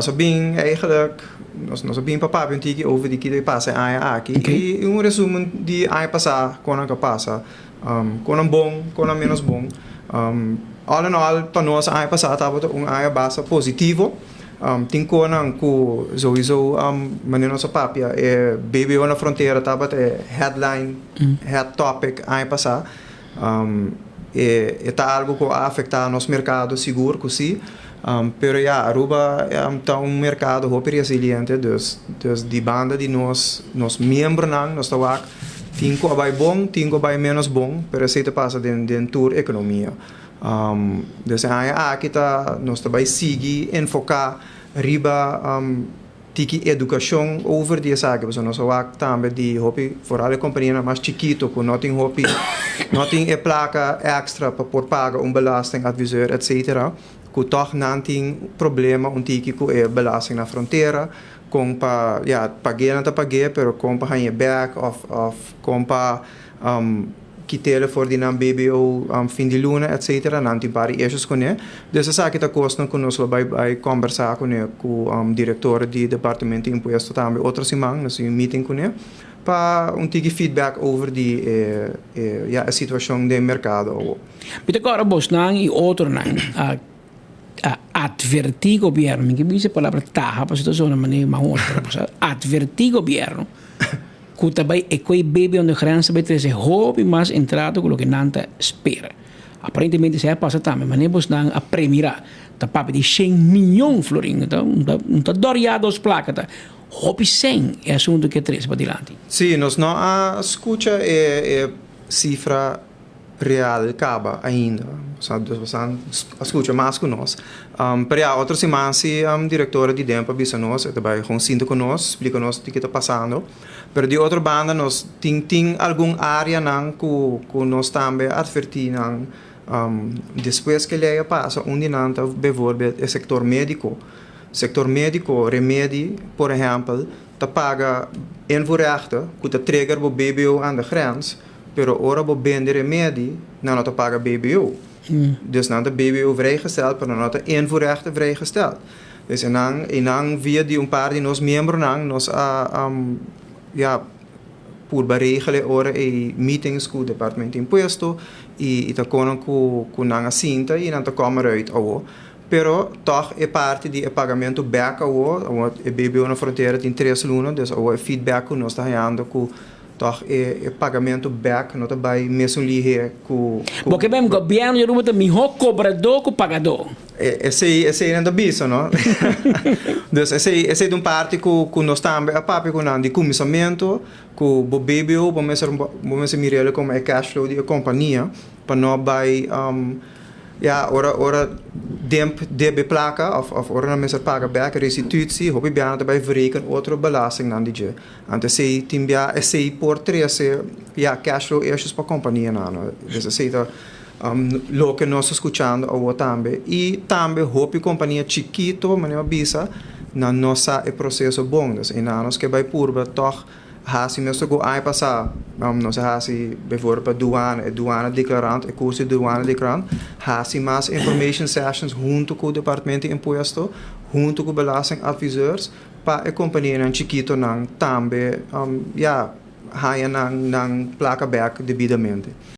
Nos a bin eigenlijk, nos a bin pa papia un tiki over di kiko a pasa aña aki. I un resumen di aña pasá, kon a pasa. Kon bon, kon menos bon. All in all, pa nos aña pasá tabata un aña basta positivo. Tin kosnan ku sowieso manera nos a papia, e BBO na frontera tabata e headline, head topic aña pasá. E ta algo ku a afektá nos merkado, sigur ku si. Pero ja, Aruba ta un merkado hopi resiliente, dus di banda di nos miembronan, nos ta wak, tin ku bai bon, tin ku bai menos bon, pero esei ta pasa den tur ekonomia. Dus aña aki ta nos ta bai sigui enfoká riba tiki edukashon over di esaki, pasobra nos wak tambe di hopi, vooral e kompania mas chikitu ku no tin hopi, no tin e plaka extra pa por paga un belastingadviseur, etc. Ku toch nan tin problema un tiki ku e belasting na frontera, kon pa, ja, pag'é nan ta pag'é, pero kon pa haña back of kon pa kit'é for di nan BBO fin di luna, etc. Nan tin par issues kuné. Dus esaki ta kosnan ku nos lo bai kombersá kuné ku direktor di departamento di impuesto tambe otro siman, nos tin meeting kuné pa un tiki feedback over di ja, e situashon di merkado. Mi ta kòrda bosnan i otronan a atvertí gobièrnu, mi ke bisa e palabra taha pa situashon na manera mahos, pero atvertí gobièrnu ku ta bai e koi BBO na grens ta bai trese hopi mas entrada ku loke nan ta spera. Aparentemente esei a pasa tambe, manera bosnan a premirá ta papia di 100 mion florin, un ta dòriá dos plaka, ta hopi sèn e asuntu ku a trese padilanti. Sí, nos no a skucha e sifra real kaba ainda. Osea, dus a skucha mas ku nos. Pero ja, otro siman si direktor di DEMP a bisa nos, e bai gewoon sinta ku nos, splika nos kiko ta pasando. Pero di otro banda nos tin algun áreanan ku nos tambe atvertí nan despues ku lei a pasa, un di nan ta bijvoorbeeld e sektor médiko. Sektor médiko, remedi, por ehèmpel, ta paga invoerrechten, ku ta trigger bo BBO aan de grens, pero ora bo bende remedi, nan no ta paga BBO. Dus nan ta BBO vrijgesteld, pero nan no ta invoerrechten vrijgesteld. Dus en dan via di un par di nos miembronan, nos a ja, purba regelen ora e meetings ku departamento di impuesto i ta kono ku nan a sinta i nan ta komen eruit awo. Pero toch e parti di e pagamento back awo, e BBO na frontera tin 3 luna, dus awo e feedback ku nos ta hayando ku toch e pagamento back no ta bai mesun lihe ku Porque bem, gobièrnu di Aruba ta mihó kobradó ku pagadó. Esei nan ta bisa, no? Dus esei ta un parti ku nos tambe a papia ku nan di kuminsamentu, ku bo BBO, bo mester mir'é komo e cash flow di e kompania, pa no bai ja, ora DIMP debe plaka of ora nan mester paga back restitutie, hopi bia nan ta bai verreken otro belastingnan di dje. Anto esei tin bia esei por trese, ja, cash flow issues pa kompanianan, no? Dus esei ta loke nos ta skuchando awo tambe. I tambe hopi kompania chikitu, manera bisa, nan no sa e proseso bon. Dus einan nos ke bai purba toch hasi mes ku aña pasá, nos a hasi bijvoorbeeld douane, e douane declarant, e kurso di douane declarant, hasi mas information sessions huntu ku departamento di impuesto, huntu ku belastingadviseurs, pa e kompanianan chikitunan tambe ja, haña nan plaka back debidamente.